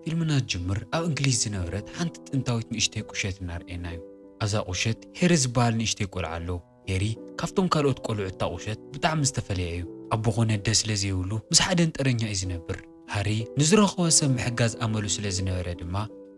ፊልምና ዝጅምር ኣብ እንግሊዝ ዝነበረት ሓንቲ ጥንታዊት ንእሽተይ ቁሸት እናርኣየና እዩ። ኣብዛ ቁሸት ሄሪ ዝበሃል ንእሽተይ ቆልዓ ኣሎ። ሄሪ ካብቶም ካልኦት ቆልዑት እታ ቁሸት ብጣዕሚ ዝተፈለየ እዩ። ኣቦ ኮነ ኣደ ስለ ዘይብሉ ምስ ሓደ እንጠረኛ እዩ ዝነብር። ሃሪ ንዝረኸቦ ሰብ ምሕጋዝ ኣመሉ ስለ ዝነበረ ድማ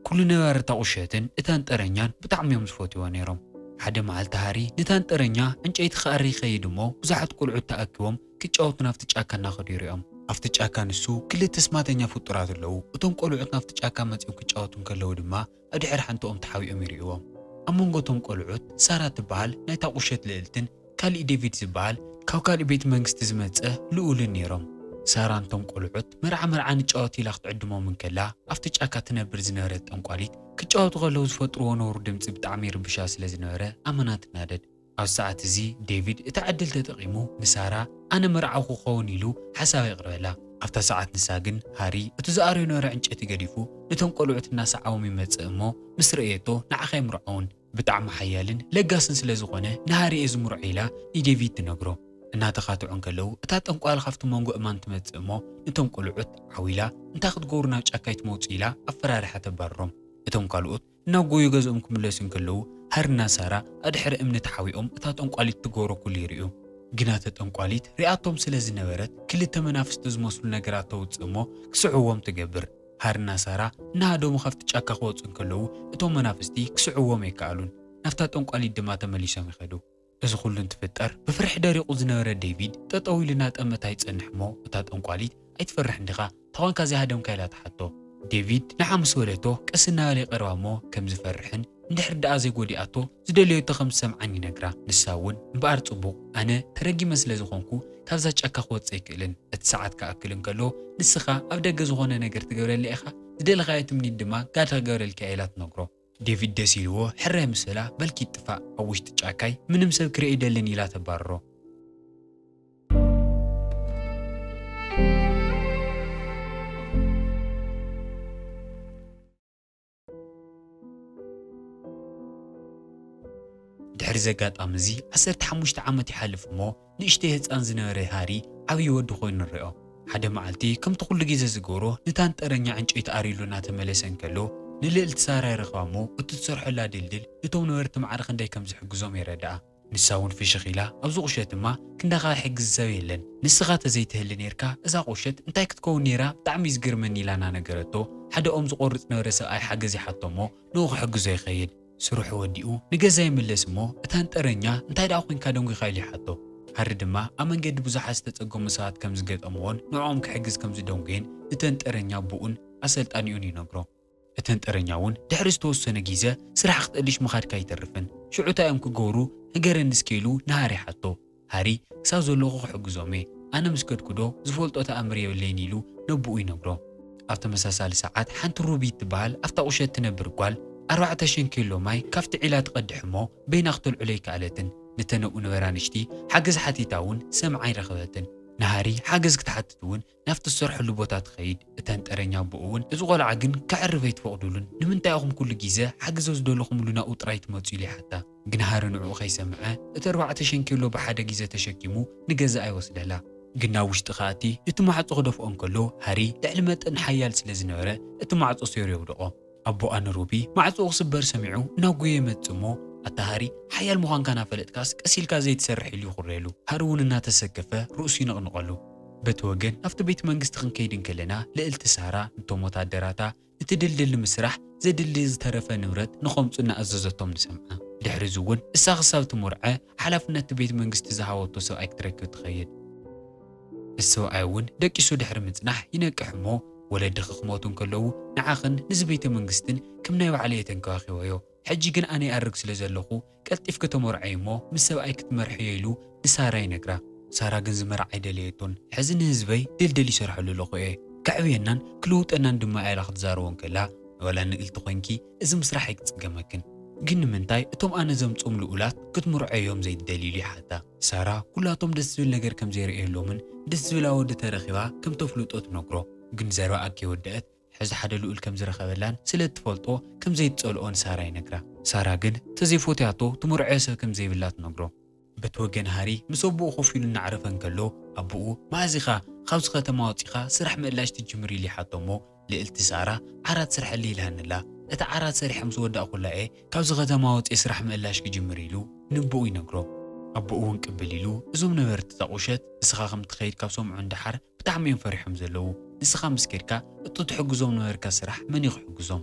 ኩሉ ነባሪ እታ ቁሸትን እታ እንጠረኛን ብጣዕሚ እዮም ዝፈትይዎ ነይሮም። ሓደ መዓልቲ ሃሪ ነታ እንጠረኛ ዕንጨይቲ ክኣሪ ይኸይድ እሞ ብዙሓት ቆልዑት ተኣኪቦም ክጫወቱ ናብቲ ጫካ እናኸዱ ይሪኦም። ኣብቲ ጫካ ንሱ ክልተ ኣስማተኛ ፍጡራት ኣለዉ። እቶም ቆልዑት ናብቲ ጫካ መጺኦም ክጫወቱ እንከለዉ ድማ ኣብ ድሕሪ ሓንቲ ኦም ተሓቢኦም ይርእይዎም። ኣብ መንጎ እቶም ቆልዑት ሳራ ትበሃል ናይታ ቁሸት ልእልትን ካሊእ ዴቪድ ዝበሃል ካብ ካሊእ ቤት መንግስቲ ዝመጸ ልኡልን ነይሮም። ሳራ ነቶም ቆልዑት መርዓ መርዓ ንጫወት ኢላ ክትዕድሞም እንከላ ኣብቲ ጫካ ትነብር ዝነበረት ጠንቋሊት ክጫወቱ ከለዉ ዝፈጥርዎ ነውሩ ድምጺ ብጣዕሚ ይርብሻ ስለ ዝነበረ ኣመና ትናደድ። ኣብ ሰዓት እዚ ዴቪድ እታ ዕድል ተጠቒሙ ንሳራ ኣነ መርዓዊ ክኸውን ኢሉ ሓሳብ የቕርበላ። ኣብታ ሰዓት ንሳ ግን ሃሪ እቲ ዝኣርዮ ነበረ ዕንጨይቲ ገዲፉ ነቶም ቆልዑት እናሰዓቦም ይመጽእ እሞ ምስ ረእየቶ ንዓኻ ይምርዖውን ብጣዕሚ ሓያልን ለጋስን ስለ ዝኾነ ንሃሪ እየ ዝምርዖ ኢላ ንዴቪድ ትነግሮ። እናተኻትዑ እንከለዉ እታ ጠንቋል ካብቲ መንጎ እማን ትመጽእ እሞ ነቶም ቆልዑት ዓው ኢላ እንታይ ክትገብሩ ናብ ጫካ ኣይትመውጹ ኢላ ኣፈራሪሓ ተባርሮም። እቶም ካልኦት እናጎዩ ገዝኦም ክምለሱ እንከለዉ ሃርና ሳራ ኣድሕሪ እምኒ ተሓቢኦም እታ ጠንቋሊት ትገብሮ ኩሉ ይርእዩ። ግና እታ ጠንቋሊት ሪኣቶም ስለ ዝነበረት ክልተ መናፍስቲ ዝመስሉ ነገራት ተውፅእ እሞ ክስዕዎም ትገብር። ሃርና ሳራ እናሃደሙ ካብቲ ጫካ ክወፁ እንከለዉ እቶም መናፍስቲ ክስዕዎም ኣይከኣሉን። ናብታ ጠንቋሊት ድማ ተመሊሶም ይኸዱ። እዚ ኩሉ እንትፍጠር ብፍርሒ ደሪቑ ዝነበረ ዴቪድ ጠጠው ኢሉ እናጠመታ ይጸንሕ እሞ እታ ጠንቋሊት ኣይትፈርሕን ዲኻ? ተኾንካ ዘይሃደምካ ኢላ ትሓቶ። ዴቪድ ንዓ ምስ በለቶ ቀስ እናበለ ይቐርባ እሞ ከም ዝፈርሕን እንድሕር ደኣ ዘይጎዲኣቶ ዝደለየቶ ከም ዝሰምዓን ይነግራ። ንሳ እውን እምበኣር ጽቡቕ፣ ኣነ ተረጊመ ስለ ዝኾንኩ ካብዛ ጫካ ክወጽእ ኣይክእልን። እቲ ሰዓት ክኣክል እንከሎ ንስኻ ኣብ ደገ ዝኾነ ነገር ትገብረለይ ኢኻ፣ ዝደለኻዮ ትምኒት ድማ ጋል ክገብረልካ ኢላ ትነግሮ። ዴቪድ ደስ ኢልዎ ሕራይ ምስ በላ በልኪ ጥፋእ፣ ኣብ ውሽጢ ጫካይ ምንም ሰብ ክርኢ ኣይደልን ኢላ ተባርሮ። ድሕሪ እዚ ኣጋጣሚ እዚ ዓሰርተ ሓሙሽተ ዓመት ይሓልፍ እሞ ንእሽተይ ህፃን ዝነበረ ሃሪ ዓብዪ ወዲ ኮይኑ ንሪኦ። ሓደ መዓልቲ ከምቲ ኩሉ ግዜ ዝገብሮ ንታ እንጠረኛ ዕንጨይቲ ኣሪሉ እናተመለሰ እንከሎ ንልእልቲ ሳራ ይረኽባ እሞ እቲ ትሰርሐላ ድልድል ነቶም ነበርቲ ማዕረ ክንደይ ከም ዝሕግዞም የረድኣ። ንሳ እውን ፍሽኽ ኢላ ኣብዚ ቁሸት ድማ ክንዳኻ ይሕግዝ ሰብ የለን፣ ንስኻ ተዘይትህሊ ነይርካ እዛ ቁሸት እንታይ ክትከውን ነይራ ብጣዕሚ እዩ ዝገርመኒ ኢላ እናነገረቶ ሓደ ኦም ዝቆርፅ ነበረ ሰብኣይ ሓገዝ ይሓቶ እሞ ንኡ ክሕግዞ ይኸይድ። ስርሑ ወዲኡ ንገዛ ይምለስ እሞ እታ እንጠረኛ እንታይ ደኣ ኮንካ ደንጒኻ ኢሉ ይሓቶ። ሃሪ ድማ ኣብ መንገዲ ብዙሓት ዝተጸገሙ ሰባት ከም ዝገጠምዎን ንዕኦም ክሕግዝ ከም ዝደንጎየን ንተንጠረኛ ኣቦኡን ኣሰልጣኒኡን ይነግሮ። እተንጠረኛ እውን ድሕሪ ዝተወሰነ ግዜ ስራሕ ክትእልሽ ምኻድካ ኣይተርፍን። ሽዑ እንታይ እዮም ክገብሩ ንገረኒ እስኪ ኢሉ ንሃሪ ሓቶ። ሃሪ ክሳብ ዘለኹ ክሕግዞም እየ፣ ኣነ ምስ ከድኩ ዶ ዝፈልጦ ተኣምር የብለይን ኢሉ ነቦኡ ይነግሮ። ኣብ ተመሳሳሊ ሰዓት ሓንቲ ሩቢ እትበሃል ኣብታ ቁሸት ትነብር ጓል ኣርባዕተ ሸንኬሎ ማይ ካብቲ ዒላ ትቐድሕ እሞ በይና ክተልዕሎ ኣይከኣለትን። ነተን ኣብኡ ነበራ ንሽቲ ሓገዝ ሓቲታ እውን ሰምዓ ኣይረኸበትን። ንሃሪ ሓገዝ ክትሓትት እውን ናብቲ ዝሰርሐሉ ቦታ ትኸይድ። እተን ጠረኛ ኣቦኡ እውን እዚ ቆልዓ ግን ከዕርፍ ኣይትፈቕዱሉን፣ ንምንታይ ኢኹም ኩሉ ግዜ ሓገዝ ዝደለኹምሉ ናብኡ ጥራይ ትመጹ ኢሉ ይሓታ። ግን ሃሪ ንዕኡ ከይሰምዐ እቲ ኣርባዕተ ሸንኬሎ ብሓደ ግዜ ተሸኪሙ ንገዛ ኣይወስደላ። ግን ናብ ውሽጢ ክኣቲ እቲ ማዕጾ ክደፍኦ እንከሎ ሃሪ ልዕሊ መጠን ሓያል ስለ ዝነበረ እቲ ማዕጾ ሰይሩ የውድቖ። ኣቦኣ ንሩቢ ማዕጾኡ ክስበር ሰሚዑ እናጎየ ይመጽእ እሞ ኣታ ሃሪ ሓያል ምዃንካ እናፈለጥካስ ቀስ ኢልካ ዘይትሰርሕ ኢሉ ይኹረየሉ። ሃሪ እውን እናተሰከፈ ርእሱ ይንቕንቐሉ። በቲ ወገን ናብቲ ቤት መንግስቲ ክንከይድ እንከለና ልእልቲ ሳራ ነቶም ወታደራታ እቲ ድልድል ንምስራሕ ዘድሊ ዝተረፈ ንብረት ንኸምጹ እናኣዘዘቶም ንሰምዓ። ድሕሪ እዚ እውን እሳ ክሳብ ትምርዐ ሓላፍነት እቲ ቤት መንግስቲ ዝሃበቶ ሰብኣይ ክትረክብ ትኸይድ። እቲ ሰብኣይ እውን ደቂሱ ድሕሪ ምጽናሕ ይነቅሕ እሞ ወለድኺ ክሞቱ እንከለዉ ንዓኽን ንዚ ቤተ መንግስትን ከም ናይ ባዕለይ እየ ተንከባኺበዮ። ሕጂ ግን ኣነ ይኣርግ ስለ ዘለኹ ቀልጢፍኪ ተመርዐይ እሞ ምስ ሰብኣይ ክትመርሕዮ ኢሉ ንሳራ ይነግራ። ሳራ ግን ዝመርዓ ኣይደለየቶን። ሕዚ ንህዝበይ ድልድል ይሰርሐሉ ኣለኹ እየ። ከዕብየናን ክልውጠናን ድማ እያ ኢላ ክትዛረቦ እንከላ ንዋላ ንእልቲ ኮይንኪ እዚ ምስራሕ ኣይክጽገመክን። ግን ንምንታይ እቶም ኣነ ዘምጾም ልኡላት ክትምርዖ እዮም ዘይትደልዩ ኢሉ ይሓታ። ሳራ ኩላቶም ደስ ዝብል ነገር ከም ዘይርእየሎምን ደስ ዝብላ ወዲ ተረኺባ ከም ተፍልጦ ትነግሮ። ግን ዘረባኣ ከይወደአት ሕዚ ሓደ ልኡል ከም ዝረኸበላን ስለ እትፈልጦ ከም ዘይትጸልኦ ንሳራ ይነግራ። ሳራ ግን ተዘይፎትያቶ ትምርዖ ሰብ ከም ዘይብላ ትነግሮ። በቲ ወገን ሃሪ ምስ ኣቦኡ ኮፍ ኢሉ እናዕረፈ እንከሎ ኣቦኡ መኣዚኻ ካብዚ ከተማ ወጺኻ ስራሕ ምእላሽ ትጅምር ኢሉ ይሓቶ እሞ ልእልቲ ሳራ ዓራት ስርሐለይ ኢላትኒ ኣላ። እቲ ዓራት ሰሪሐ ምስ ወዳእኩላ እየ ካብዚ ከተማ ወፅየ ስራሕ ምእላሽ ክጅምር ኢሉ ንቦኡ ይነግሮ። ኣቦኡ እውን ቅብል ኢሉ እዞም ነበርቲ እታ ቁሸት ንስኻ ከም ትኸይድ ካብ ሰምዑ ንደሓር ብጣዕሚ እዮም ፈሪሖም ዘለዉ። ንስኻ ምስ ከድካ እቲ ትሕግዞም ነበርካ ስራሕ መን እዩ ክሕግዞም?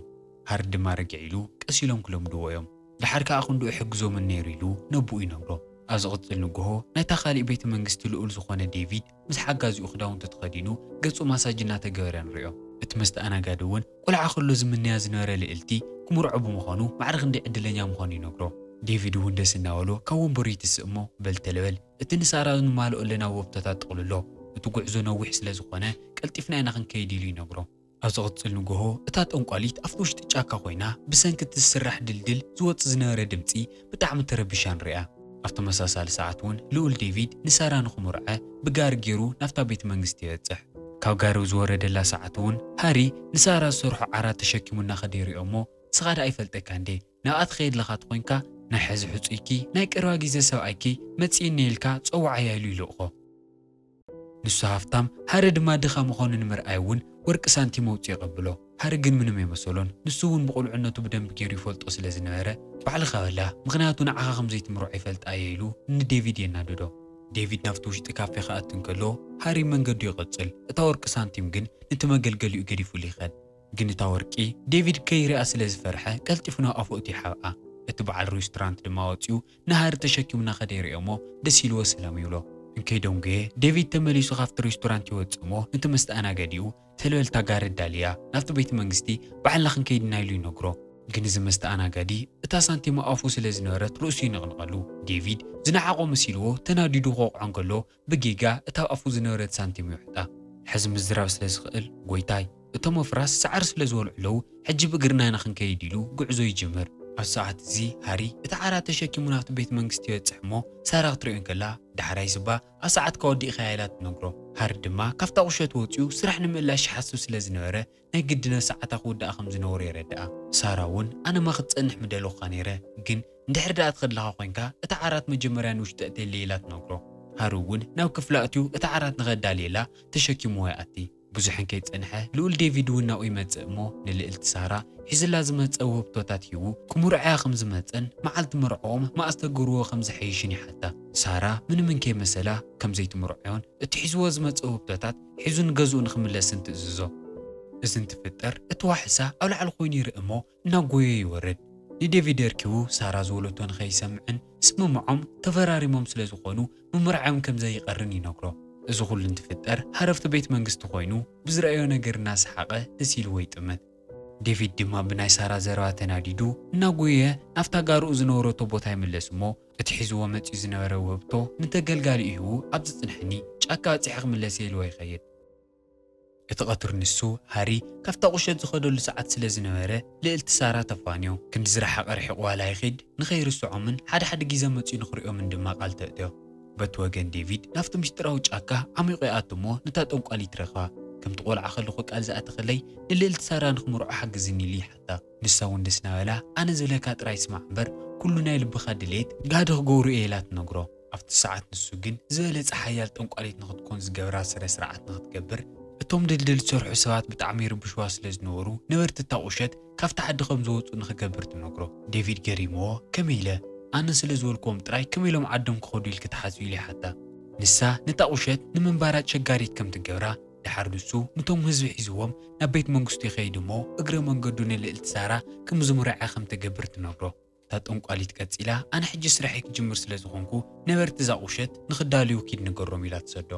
ሃሪ ድማ ረግዕ ኢሉ ቀስ ኢሎም ክለምድዎ እዮም። ደሓር ከኣ ክንድኡ ይሕግዞምን ነይሩ ኢሉ ነቦኡ ይነግሮ። ኣብ ዝቕጽል ንግሆ ናይታ ካሊእ ቤተ መንግስቲ ልኡል ዝኾነ ዴቪድ ምስ ሓጋዚኡ ክዳውንቱ ተኸዲኑ ገጹ ማሳጅ እናተገበረ ንሪኦ። እቲ መስተኣናጋዲ እውን ቆልዓ ከሎ ዝምነያ ዝነበረ ልእልቲ ክምርዖ ብምዃኑ ማዕረ ክንደይ ዕድለኛ ምዃኑ ይነግሮ። ዴቪድ እውን ደስ እናበሎ ካብ ወንበሩ ይትስእ እሞ በል ተለበል እቲ ንሳራ ንማልኦ ኣለና ወብቶታት ጥቕልሎ፣ እቲ ጉዕዞ ነዊሕ ስለ ዝኾነ ቀልጢፍና ኢና ክንከይድ ኢሉ ይነግሮ። ኣብ ዝቕጽል ንግሆ እታ ጠንቋሊት ኣብቲ ውሽጢ ጫካ ኮይና ብሰንኪ እቲ ዝስራሕ ድልድል ዝወጽእ ዝነበረ ድምጺ ብጣዕሚ ተረቢሻ ንሪኣ። ኣብ ተመሳሳሊ ሰዓት እውን ልኡል ዴቪድ ንሳራ ንኽምርዐ ብጋሪ ገይሩ ናብታ ቤተ መንግስቲ ይበጽሕ። ካብ ጋሪ ዝወረደላ ሰዓት እውን ሃሪ ንሳራ ዝሰርሖ ዓራት ተሸኪሙ እናኸደ ይሪኦ እሞ ንስኻ ደኣ ይፈልጠካ እንዴ ናብኣ ትኸይድ ለኻ ተኾይንካ ናይ ሕዚ ሕጹይኪ ናይ ቀረባ ግዜ ሰብኣይኪ መጺእኒ ኢልካ ጸውዓያ ኢሉ ይልእኾ። ንሱ ሃፍታም ሃሪ ድማ ድኻ ምዃኑ ንምርኣይ እውን ወርቂ ሳንቲም ኣውጺኡ የቐብሎ። ሃሪ ግን ምንም የመሰሎን። ንሱ እውን ብቑልዕነቱ ብደንቢ ገይሩ ይፈልጦ ስለ ዝነበረ ባዕልኻ በላ፣ ምኽንያቱ ንዓኻ ከም ዘይትምርዖ ይፈልጣ እየ ኢሉ ንዴቪድ የናድዶ። ዴቪድ ናብቲ ውሽጢ ካፌ ክኣቱ እንከሎ ሃሪ መንገዱ ይቕጽል። እታ ወርቂ ሳንቲም ግን ነቲ መገልገሊኡ ገዲፉሉ ይኸድ። ግን እታ ወርቂ ዴቪድ ከይሪኣ ስለ ዝፈርሐ ቀልጢፉ ናብ ኣፉ እቲ ይሓብኣ። እቲ በዓል ሬስቶራንት ድማ ወጺኡ ንሃሪ ተሸኪሙ እናኸደ ይሪኦ እሞ ደስ ኢልዎ ሰላም ይብሎ። እንከይደንጎየ ዴቪድ ተመሊሱ ካብቲ ሬስቶራንት ይወጽእ እሞ ነቲ መስተኣናጋዲኡ ተልበልታ ጋሪ ኣዳልያ ናብቲ ቤተ መንግስቲ ባዕልና ክንከይድ ኢና ኢሉ ይነግሮ። ግን እዚ መስተኣናጋዲ እታ ሳንቲም ኣብ ኣፉ ስለ ዝነበረት ርእሱ ይንቕንቐሉ። ዴቪድ ዝነዓቖ መሲልዎ ተናዲዱ ክወቕዖ እንከሎ ብጌጋ እታ ኣብ ኣፉ ዝነበረት ሳንቲም ይውሕጣ። ሕዚ ምዝራብ ስለ ዝኽእል ጎይታይ እቶም ኣፍራስ ሳዕሪ ስለ ዝበልዑ ኣለዉ ሕጂ ብእግርና ኢና ክንከይድ ኢሉ ጉዕዞ ይጅምር። ኣብ ሰዓት እዚ ሃሪ እቲ ዓራት ተሸኪሙ ናብቲ ቤት መንግስቲ ይበጽሕ እሞ ሳራ ክትሪኦ እንከላ ዳሕራይ ዝባ ኣብ ሰዓትካ ወዲእኻያ ኢላ ትነግሮ። ሃሪ ድማ ካብታ ቁሸት ወጺኡ ስራሕ ንምእላሽ ይሓስብ ስለ ዝነበረ ናይ ግድነ ሰዓታ ክውድኣ ከም ዝነበሮ የረድኣ። ሳራ እውን ኣነማ ክትጸንሕ ምደለኹኻ ነይረ ግን እንድሕር ደኣ ትኸድለኻ ኮይንካ እታ ዓራት መጀመርያ ንውሽጢ እተየለይ ኢላ ትነግሮ። ሃሪ እውን ናብ ክፍላ እትዩ እታ ዓራት ንኸዳልየላ ተሸኪምዎ ይኣቲ። ብዙሕ እንከይጸንሐ ልኡል ዴቪድ እውን ናብኡ ይመጽእ እሞ ንልእልቲ ሳራ ሒዝላ ዝመጸ ውህብቶታት ሂቡ ክምርዖያ ከም ዝመጸን መዓልቲ መርዕኦም መኣስ ተገብርዎ ከም ዝሐይሽን ይሓታ። ሳራ ምንም እንከይመሰላ ከም ዘይትምርዖን እቲ ሒዝዎ ዝመጸ ውህብቶታት ሒዙ ንገዝኡ ንኽምለስን ትእዝዞ። እዚ እንትፍጠር እቲ ዋሕሳ ኣብ ላዕሊ ኮይኑ ይርኢ እሞ እናጎየ ይወርድ። ንዴቪድ ኣርኪቡ ሳራ ዝበለቶ ንኸይሰምዕን ስምምዖም ተፈራሪሞም ስለ ዝኾኑ ምምርዓዮም ከም ዘይቐርን ይነግሮ። እዚ ኩሉ እንትፍጠር ሃረፍቲ ቤት መንግስቲ ኮይኑ ብዝረኣዮ ነገር እናሰሓቐ ደስ ኢልዎ ይጥምት። ዴቪድ ድማ ብናይ ሳራ ዘረባ ተናዲዱ እናጎየ ናብታ ጋርኡ ዝነበረቶ ቦታ ይምለስ እሞ እቲ ሒዝዎ መጺኡ ዝነበረ ውህብቶ ንተገልጋሊኡ ሂቡ ኣብ ዝጽንሐኒ ጫካ በጺሐ ክምለስ ኢልዎ ይኸይድ። እቲ ቀትሪ ንሱ ሃሪ ካብታ ቁሸት ዝኸደሉ ሰዓት ስለ ዝነበረ ልእልቲ ሳራ ተፋንዮ። ክንዲ ዝረሓቐ ርሒቑ ዋላ ይኺድ ንኸይርስዖምን ሓደ ሓደ ግዜ መጺኡ ንኽሪኦምን ድማ ቃል ተእትዮ። በቲ ወገን ዴቪድ ናብቲ ምሽጥራዊ ጫካ ዓሚቑ ይኣቱ እሞ ነታ ጠንቋሊት ረኽባ። ከምቲ ቆልዓ ከለኹ ቃል ዝኣተኸለይ ንልእልቲ ሳራ ንኽምርዖ ሓግዝኒ ኢሉ ይሓታ። ንሳ እውን ደስ እናበላ ኣነ ዝብለካ ጥራይ ስማዕ እምበር ኩሉ ናይ ልብኻ ድሌት ጋዲ ክገብሩ እየ ኢላ ትነግሮ። ኣብቲ ሰዓት ንሱ ግን ዝበለጸ ሓያል ጠንቋሊት ንኽትኮን ዝገብራ ስነ ስርዓት ንኽትገብር እቶም ድልድል ዝሰርሑ ሰባት ብጣዕሚ ይርብሽዋ ስለ ዝነበሩ ነበርቲ እታ ቁሸት ካብቲ ዓዲ ከም ዝወፁ ንኽገብር ትነግሮ። ዴቪድ ገሪምዎ ከመይ ኢለ ኣነ ስለ ዝበልክዎም ጥራይ ከመይ ኢሎም ዓዶም ክኸዱ ኢልኪ ትሓስቢ ኢሉ ይሓታ። ንሳ ነታ ቁሸት ንምንባራ ሸጋሪት ከም ትገብራ ደሓር ንሱ ንቶም ህዝቢ ሒዝዎም ናብ ቤት መንግስቱ ይኸይድ እሞ እግረ መንገዱ ንልእልቲ ሳራ ከም ዝምርዓ ከም ትገብር ትነግሮ። እታ ጠንቋሊት ቀጺላ ኣነ ሕጂ ስራሐይ ክጅምር ስለ ዝኾንኩ ነበርቲ እዛ ቁሸት ንኽዳልዩ ኪድ ንገሮም ኢላ ትሰዶ።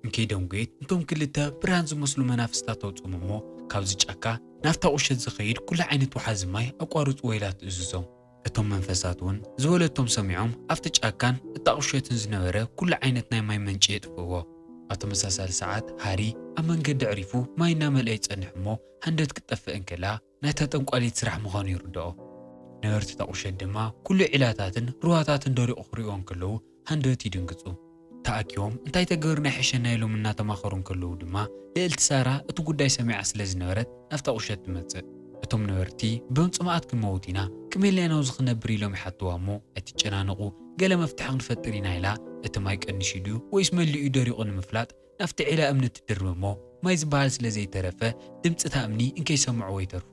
እንከይደንጎየት እቶም ክልተ ብርሃን ዝመስሉ መናፍስታት ተውፅኦም እሞ ካብዚ ጫካ ናብታ ቁሸት ዝኸይድ ኩሉ ዓይነት ወሓዚ ማይ ኣቋርፅዎ ኢላ ትእዝዞም። እቶም መንፈሳት እውን ዝበለቶም ሰሚዖም ኣብቲ ጫካን እታ ቁሸትን ዝነበረ ኩሉ ዓይነት ናይ ማይ መንጪ የጥፍእዎ። ኣብ ተመሳሳሊ ሰዓት ሃሪ ኣብ መንገዲ ዕሪፉ ማይ እናመልአ ይጸንሕ እሞ ሃንደበት ክትጠፍእ እንከላ ናይታ ጠንቋሊት ስራሕ ምዃኑ ይርድኦ። ነበርቲ እታ ቁሸት ድማ ኩሉ ዒላታትን ሩባታትን ደሪቑ ክርእይዎ እንከለዉ ሃንደበት ይድንግጹ። ተኣኪቦም እንታይ ተገብርና ይሕሸና ኢሎም እናተማኸሩ እንከለዉ ድማ ልእልቲ ሳራ እቲ ጉዳይ ሰሚዓ ስለ ዝነበረት ናብታ ቁሸት ትመጽእ። እቶም ነበርቲ ብመጽማኣት ክንመውት ኢና፣ ከመይ ኢልና ኢና ኣብዚ ክነብር ኢሎም ይሓትዋ እሞ ኣይትጨናነቑ፣ ገለ መፍትሒ ክንፈጥር ኢና ኢላ እቲ ማይ ቀኒሱ ድዩ ወይስ መሊኡ ደሪቑ ንምፍላጥ ናብቲ ዒላ እምኒ ትድርብ እሞ ማይ ዝበሃል ስለ ዘይተረፈ፣ ድምፂ እታ እምኒ እንከይሰምዕዎ ይተርፉ።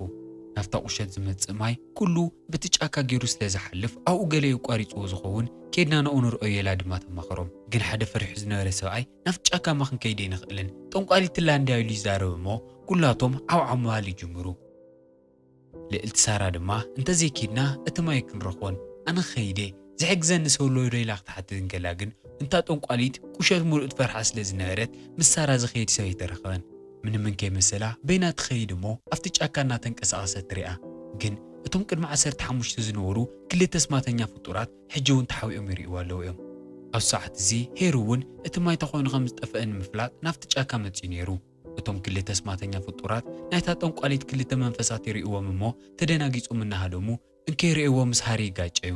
ናብታ ቁሸት ዝመፅእ ማይ ኩሉ ብቲ ጫካ ገይሩ ስለ ዝሓልፍ፣ ኣብኡ ገለ እዩ ኣቋሪፅዎ ዝኸውን፣ ኬድና ናብኡ ንርኦ፣ ኢላ ድማ ተማኽሮም። ግን ሓደ ፈሪሑ ዝነበረ ሰብኣይ፣ ናብቲ ጫካ እማ ክንከይድ ኣይንኽእልን፣ ጠንቋሊት ትላ እንድያ፣ ኢሉ ይዛረብ እሞ፣ ኩላቶም ዓውዓው ምባል ይጅምሩ። ልእልቲ ሳራ ድማ፣ እንተዘይኪድና እቲ ማይ ክንረኽቦን፣ ኣነ ክኸይደ፣ ዝሕግዘኒ ሰብ ኣሎ ዶ፣ ኢላ ክትሓትት እንከላ ግን፣ እንታ ጠንቋሊት ቁሸት ምሉእ ትፈርሓ ስለ ዝነበረት፣ ምስ ሳራ ዝኸይድ ሰብ ኣይተረኸበን። ምንም እንከይመሰላ በይና ትኸይድ እሞ፣ ኣብቲ ጫካ እናተንቀሳቐሰት ትሪኣ። ግን እቶም ቅድሚ ዓሰርተ ሓሙሽተ ዝነበሩ ክልተ ስማተኛ ፍጡራት ሕጂ እውን ተሓቢኦም ይርእይዋ ኣለዉ እዮም። ኣብ ሰዓት እዚ ሄሪ እውን እቲ ማይ ተኾይኑ ከም ዝጠፍአ ንምፍላጥ ናብቲ ጫካ መጺኡ ነይሩ። እቶም ክልተ ስማተኛ ፍጡራት ናይታ ጠንቋሊት ክልተ መንፈሳት ይርእይዎም እሞ ተደናጊጾም እናሃደሙ እንከይርእይዎ ምስ ሃሪ ይጋጨዩ።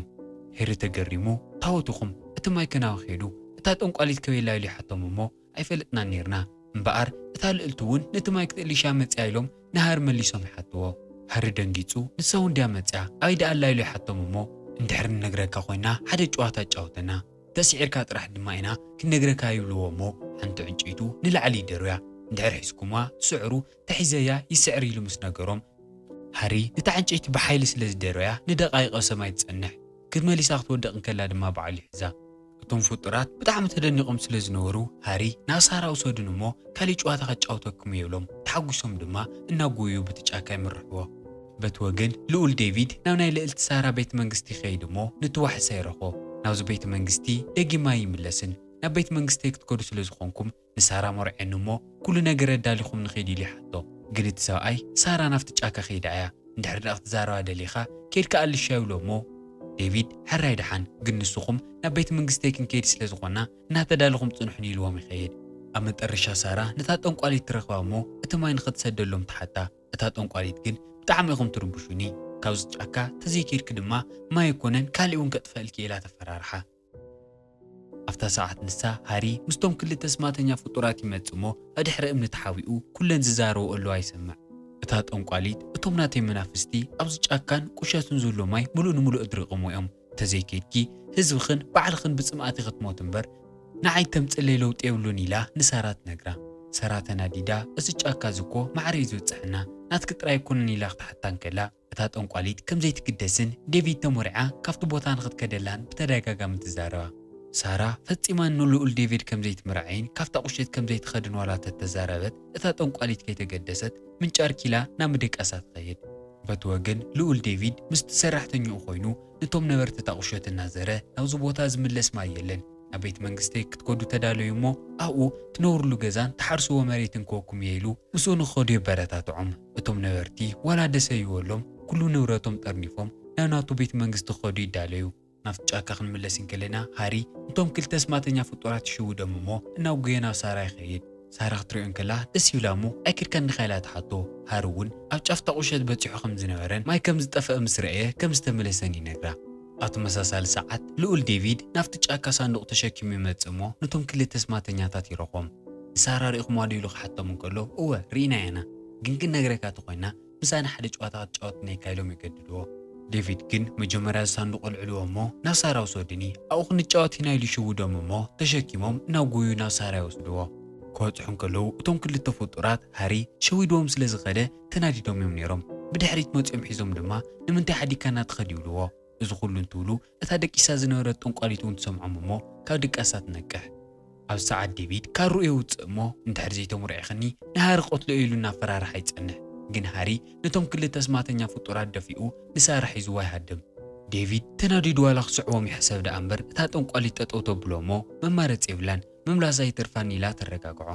ሄሪ ተገሪሙ፣ ታወት ኢኹም፣ እቲ ማይ ከናዊ ከይዱ፣ እታ ጠንቋሊት ከበይላ፣ ኢሉ ይሓቶም እሞ ኣይፈለጥናን ነይርና። እምበኣር እታ ልእልቲ እውን ነቲ ማይ ክትእልሻ መጽያ፣ ኢሎም ንሃሪ መሊሶም ይሓትዎ። ሃሪ ደንጊጹ፣ ንሳ እውን ድያ መጽያ፣ ኣበይ ደኣ ኣላ፣ ኢሉ ይሓቶም እሞ እንድሕር ንነግረካ ኮይና ሓደ ጨዋታ ኣጫውተና፣ ተስዒርካ ጥራሕ ድማ ኢና ክንነግረካ፣ ይብልዎ እሞ ሓንቲ ዕንጨይቱ ንላዕሊ ይደርብያ። እንድሕር ሒዝኩምዋ ትስዕሩ፣ ተሒዘያ ይስዕር፣ ኢሉ ምስ ነገሮም፣ ሃሪ ነታ ዕንጨይቲ ብሓይሊ ስለ ዝደርብያ ንደቓይቕ ኣብ ሰማይ ትጸንሕ። ክትመሊሳ ክትወድቕ እንከላ ድማ ባዕሉ ይሕዛ። እቶም ፍጡራት ብጣዕሚ ተደኒቖም ስለ ዝነበሩ፣ ሃሪ ናብ ሳራ ውሰዱን እሞ ካሊእ ጨዋታ ከጫውተኩም፣ ይብሎም። ተሓጒሶም ድማ እናጎዩ በቲ ጫካ ይምርሕዎ። በቲ ወገን ልኡል ዴቪድ ናብ ናይ ልእልቲ ሳራ ቤት መንግስቲ ይኸይድ እሞ ነቲ ዋሕሳ ይረኽቦ። ናብዚ ቤት መንግስቲ ደጊም ኣይምለስን። ናብ ቤት መንግስተይ ክትከዱ ስለ ዝኾንኩም ንሳራ መርዕኒ እሞ ኩሉ ነገር ኣዳሊኹም ንኸይድ፣ ኢሉ ይሓቶ። ግን እቲ ሰብኣይ ሳራ ናብቲ ጫካ ከይዳ እያ፣ እንድሕር ደኣ ክትዛረባ ደሊኻ ኬድካ ኣልሻ፣ ይብሎ እሞ ዴቪድ፣ ሕራይ ደሓን፣ ግን ንስኹም ናብ ቤት መንግስተይ ክንከይድ ስለ ዝኾና እናተዳለኹም ጽንሑኒ፣ ኢልዎም ይኸይድ። ኣብ መጠረሻ ሳራ ነታ ጠንቋሊት ትረኽባ እሞ እቲ ማይ ንኽትሰደሎም ትሓታ። እታ ጠንቋሊት ግን፣ ብጣዕሚ ኢኹም ትርብሹኒ፣ ካብዚ ጫካ ተዘይከድኪ ድማ ማይ ኣይኮነን ካሊእ እውን ከጥፈእልኪ፣ ኢላ ተፈራርሓ። ኣብታ ሰዓት ንሳ ሃሪ ምስቶም ክልተ ስማተኛ ፍጡራት ይመጽእ እሞ ኣብ ድሕሪ እምኒ ተሓቢኡ ኩለን ዝዛረብኦ ኣለዋ ይሰምዕ። እታ ጠንቋሊት፣ እቶም ናተይ መናፍስቲ ኣብዚ ጫካን ቁሸትን ዘሎ ማይ ምሉእ ንምሉእ ኣድሪቖሞ እዮም። እንተዘይከድኪ ህዝብኽን ባዕልኽን ብጽምኣት ኢኺ ክትሞት እምበር ንዓይ ተምጽለይ ለውጢ የብሉን፣ ኢላ ንሳራ ትነግራ። ሳራ ተናዲዳ፣ እዚ ጫካ እዚ እኮ ማዕረ እዩ ዝበጽሐና፣ ናትኪ ጥራይ ኣይኮነን፣ ኢላ ክትሓታ እንከላ፣ እታ ጠንቋሊት ከም ዘይትግደስን ዴቪድ ተሞሪዓ ካብቲ ቦታ ንኽትከደላን ብተደጋጋሚ ትዛረባ። ሳራ ፈጺማ ንልኡል ዴቪድ ከም ዘይትምርዓይን ካብታ ቁሸት ከም ዘይትኸድን ዋላ ተተዛረበት፣ እታ ጠንቋሊት ከይተገደሰት ምንጫር ኪላ ናብ ምድቃሳ ትኸይድ። በቲ ወገን ልኡል ዴቪድ ምስቲ ሰራሕተኛኡ ኮይኑ ነቶም ነበርቲ እታ ቁሸት እናዘረ፣ ናብዚ ቦታ ዝምለስ ማይ የለን፣ ናብ ቤት መንግስተይ ክትከዱ ተዳለዩ እሞ ኣብኡ ትነብርሉ ገዛን ትሓርስዎ መሬትን ክወኩም እየ፣ ኢሉ ምስኡ ንኽኸዱ የበረታትዖም። እቶም ነበርቲ ዋላ ደሰይዎሎም ኩሉ ንብረቶም ጠርኒፎም ናብ ናቱ ቤት መንግስቲ ክኸዱ ይዳለዩ። ናብቲ ጫካ ክንምለስ እንከለና ሃሪ ነቶም ክልተ ስማተኛ ፍጡራት ይሽውዶም እሞ እናጎየ ናብ ሳራ ይኸይድ። ሳራ ክትሪኦ እንከላ ደስ ይብላ እሞ ኣይከድካን ዲኻ ኢላ ትሓቶ። ሃሪ እውን ኣብ ጫፍታ ቁሸት በጺሑ ከም ዝነበረን ማይ ከም ዝጠፍአ ምስ ረኣየ ከም ዝተመለሰን ይነግራ። ኣብ ተመሳሳሊ ሰዓት ልኡል ዴቪድ ናብቲ ጫካ ሳንዱቕ ተሸኪሙ ይመጽእ እሞ ነቶም ክልተ ስማተኛታት ይረኽቦም። ንሳራ ርኢኹምዋ ዶ ኢሉ ክሓቶም እንከሎ እወ ርኢናያ ኢና፣ ግን ክንነግረካ ተኾይና ምሳና ሓደ ጨዋታ ክትጫወት ነይካ ኢሎም ይገድድዎ። ዴቪድ ግን መጀመርያ ሳንዱቕ ኣልዕልዎ እሞ ናብ ሳራ ውሰዱኒ ኣብኡ ክንጫወት ኢና ኢሉ ይሽውዶም እሞ ተሸኪሞም እናጎዩ ናብ ሳራ ይወስድዎ። ክበጽሑ እንከለዉ እቶም ክልተ ፍጡራት ሃሪ ሸዊድዎም ስለ ዝኸደ ተናዲዶም እዮም ነይሮም። ብድሕሪት መጺኦም ሒዞም ድማ ንምንታይ ሓዲግካና ትኸድ ይብልዎ። እዚ ኩሉ እንትብሉ እታ ደቂሳ ዝነበረት ጠንቋሊት እውን ትሰምዖም እሞ ካብ ድቃሳ ትነቅሕ። ኣብ ሰዓት ዴቪድ ካርኡ የውፅእ እሞ እንድሕር ዘይተምርዒኽኒ ንሃሪ ቀትሎ ኢሉ እናፈራርሓ ይጸንሕ። ግን ሃሪ ነቶም ክልተ ስማተኛ ፍጡራት ደፊኡ ንሳራ ሒዝዋ ይሃድም። ዴቪድ ተናዲዱ ዋላ ክስዕቦም ይሕሰብ ደኣ እምበር እታ ጠንቋሊት ጠጠው ተብሎ እሞ መማረፂ የብላን፣ ምምላሳ ይተርፋኒ ኢላ ተረጋግዖ።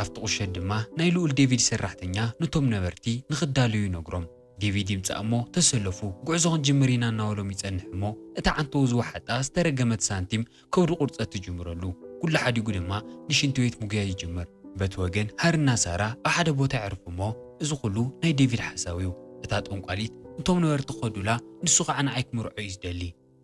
ኣብቲ ቁሸት ድማ ናይ ልኡል ዴቪድ ሰራሕተኛ ነቶም ነበርቲ ንኽዳለዩ ይነግሮም። ዴቪድ ይምጻእ እሞ ተሰለፉ፣ ጉዕዞ ክንጅምር ኢና እናበሎም ይጸንሕ እሞ እታ ዓንተው ዝወሓጣ ዝተረገመት ሳንቲም ከብዲ ቁርጸት ትጅምረሉ። ኩሉ ሓዲጉ ድማ ንሽንቲ ቤት ምጉያይ ይጅምር። በቲ ወገን ሃርና ሳራ ኣብ ሓደ ቦታ የዕርፉ እሞ እዚ ኩሉ ናይ ዴቪድ ሓሳብ እዩ። እታ ጠንቋሊት እቶም ነበርቲ ክኸዱላ ንሱ ኸዓ ንዓይ ክምርዖ እዩ ዝደሊ።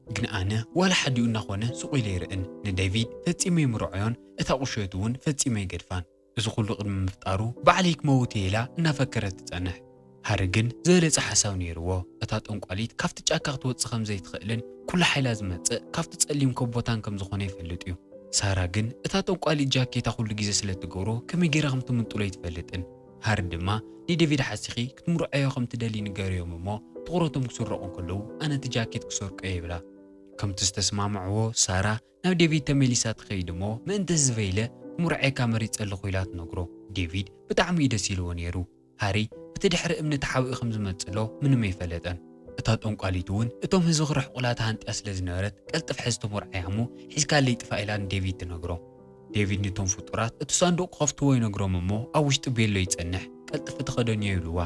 ግን ኣነ ዋላ ሓዲኡ እናኾነ ስቕ ኢለ ይርእን። ንዴቪድ ፈጺመ ይምርዖዮን እታ ቁሸቱ እውን ፈጺመ ይገድፋን። እዚ ኩሉ ቅድሚ ምፍጣሩ ባዕለይ ክመውት እየ ኢላ እናፈከረት ትጸንሕ። ሃሪ ግን ዝበለጸ ሓሳብ ነይርዎ። እታ ጠንቋሊት ካብቲ ጫካ ክትወጽእ ከም ዘይትኽእልን ኩሉ ሓይላ ዝመጽእ ካብቲ ጸሊም ከቦታን ከም ዝኾነ ይፈልጥ እዩ። ሳራ ግን እታ ጠንቋሊት ጃኬታ ኩሉ ግዜ ስለ ትገብሮ ከመይ ገይራ ከም ትምንጥሎ ኣይትፈልጥን። ሃሪ ድማ ንዴቪድ ሓሲኺ ክትምርዐዮ ከም ትደሊ ንገርዮም እሞ ትኹረቶም ክስረቑ እንከለዉ ኣነ እቲ ጃኬት ክሰርቆ እየ ይብላ። ከምቲ ዝተስማምዕዎ ሳራ ናብ ዴቪድ ተመሊሳ ትኸይድ እሞ ምእንቲ ህዝበይ ኢለ ክምርዐካ መሪጸ ኣለኹ ኢላ ትነግሮ። ዴቪድ ብጣዕሚ እዩ ደስ ኢልዎ ነይሩ። ሃሪ ብቲ ድሕሪ እምኒ ተሓቢኡ ከም ዝመጽእ ሎ ምንም ኣይፈለጠን። እታ ጠንቋሊት እውን እቶም ህዝቢ ክርሕቁላ ተሃንጥያ ስለ ዝነበረት ቀልጥፍ ሕዚ ተመርዓያ እሞ ሒዝካለይ ጥፋ ኢላ ንዴቪድ ትነግሮ። ዴቪድ ንቶም ፍጡራት እቲ ሳንዱቕ ክኸፍትዎ ይነግሮም እሞ ኣብ ውሽጢ ቤሎ ይጸንሕ። ቀልጥፍ ተኸደንዮ ይብልዋ።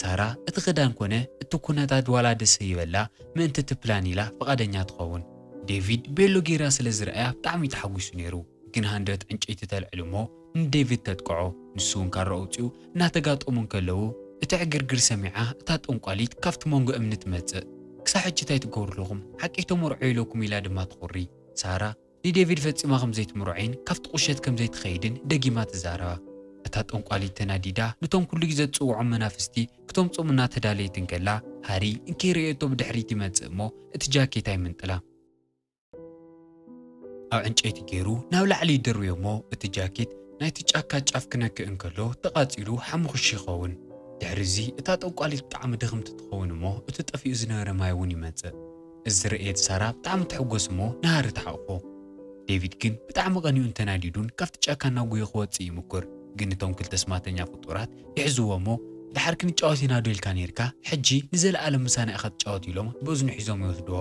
ሳራ እቲ ክዳን ኮነ እቲ ኩነታት ዋላ ደስ ይበላ ምእንቲ እቲ ፕላን ኢላ ፍቓደኛ ትኸውን። ዴቪድ ቤሎ ጌራ ስለ ዝረኣያ ብጣዕሚ ተሓጒሱ ነይሩ። ግን ሃንደበት ዕንጨይቲ ተልዕል እሞ ንዴቪድ ተጥቅዖ። ንሱ እውን ካራ ኣውፂኡ እናተጋጠሙ እንከለዉ እቲ ዕግርግር ሰሚዓ እታ ጠንቋሊት ካብቲ መንጎ እምኒ ትመፅእ። ክሳብ ሕጂ እንታይ ትገብሩ ኣለኹም? ሓቂ ተመርዖ ኢለኩም ኢላ ድማ ትኹሪ። ሳራ ንዴቪድ ፈጺማ ከም ዘይትምርዖይን ካብቲ ቁሸት ከም ዘይትኸይድን ደጊማ ትዛረባ። እታ ጠንቋሊት ተናዲዳ ነቶም ኩሉ ግዜ ትጽውዖም መናፍስቲ ክተምጾም እናተዳለየት እንከላ ሃሪ እንከይርእየቶ ብድሕሪት ይመጽእ እሞ እቲ ጃኬታ ይምንጥላ። ኣብ ዕንጨይቲ ገይሩ ናብ ላዕሊ ይደርብዮ እሞ እቲ ጃኬት ናይቲ ጫካ ጫፍ ክነክእ እንከሎ ተቓጺሉ ሓሙኽሽ ይኸውን። ድሕሪ እዚ እታ ጠንቋሊት ብጣዕሚ ድኽምቲ ትኸውን እሞ እቲ ጠፊኡ ዝነበረ ማይ እውን ይመጽእ። እዚ ዝርእየት ሳራ ብጣዕሚ ትሕጎስ እሞ ንሃሪ ትሓቕፎ። ዴቪድ ግን ብጣዕሚ ቀኒኡን ተናዲዱን ካብቲ ጫካ እናጉየ ክወጽእ ይምኩር። ግን እቶም ክልተ ስማተኛ ፍጡራት ይሕዝዎ እሞ ድሓር ክንጫወት ኢና ዶ ኢልካ ነይርካ? ሕጂ ንዘለኣለም ምሳና ኢኻ ትጫወት ኢሎም ብእዝኑ ሒዞም ይወስድዎ።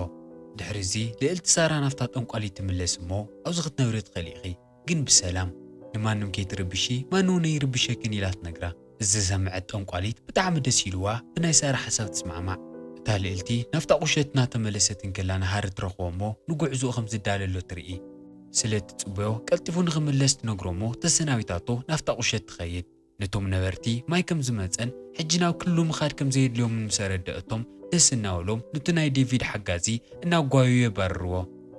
ድሕሪ እዚ ልእልቲ ሳራ ናብታ ጠንቋሊት ትምለስ እሞ ኣብዚ ክትነብሪ ትኽእሊ ኢኺ፣ ግን ብሰላም ንማንም ከይትርብሺ ማንም እውን ኣይርብሸክን ኢላ ትነግራ። እዚ ዝሰምዐት ጠንቋሊት ብጣዕሚ ደስ ኢልዋ ብናይ ሳራ ሓሳብ ትስማዕማዕ። እታ ልእልቲ ናብታ ቁሸት እናተመለሰት እንከላ ንሃሪ ትረኽቦ እሞ ንጉዕዞኡ ከም ዝዳለሎ ትርኢ። ስለ እትጽበዮ ቀልጢፉ ንኽምለስ ትነግሮ እሞ ተሰናቢታቶ ናብታ ቁሸት ትኸይድ። ነቶም ነበርቲ ማይ ከም ዝመጸን ሕጂ ናብ ክልሉ ምኻድ ከም ዘየድልዮምን ምስ ኣረደአቶም ደስ እናበሎም ነቲ ናይ ዴቪድ ሓጋዚ እናጓዩ የባርርዎ።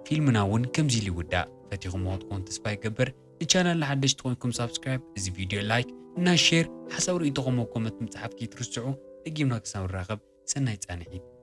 ፊልምና እውን ከምዚ ኢሉ ይውዳእ። ፈቲኹምዎ ትኾኑ ተስፋ ይገብር። ንቻናልና ሓደሽቲ ኮይንኩም ሳብስክራይብ፣ እዚ ቪድዮ ላይክ እና ሼር፣ ሓሳብ ርእይቶኹም ኣብ ኮመንት ምጽሓፍ ከይትርስዑ። ደጊምና ክሳብ ንራኸብ ሰናይ ጻንሒት።